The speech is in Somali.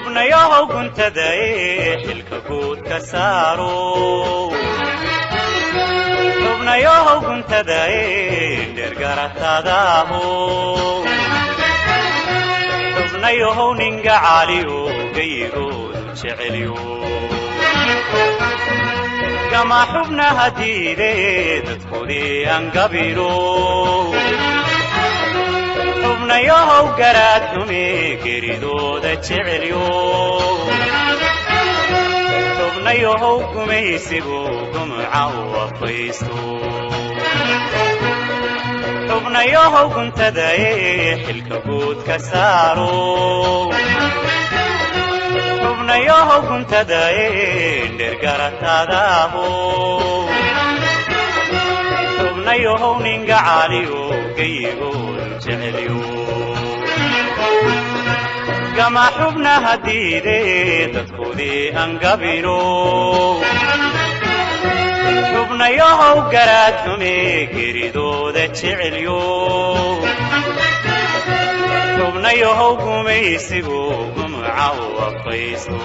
Xubnayahow guntadae xilka guud ka saaro. Xubnayahow guntadae dhergaratadaaho. Xubnayahow ninga caaliyo gayigoodu jecelyo. Gama xubnaha diide dadkoodii angabiro. Xubnayahow garaad xume geridooda jecelyo. Xubnayahow gumaysigu gumuca u afaysto. Xubnayahow guntadae xilka guud ka saaro. Xubnayahow guntadae dhergaratadaaho. Xubnayahow ninga caaliyo gayigoodu jecelyo. Gama xubnaha diide dadkoodii angabino. Xubnayahow garaad xume geridooda jecelyo. Xubnayahow gumaysigu gumuca u afaysto.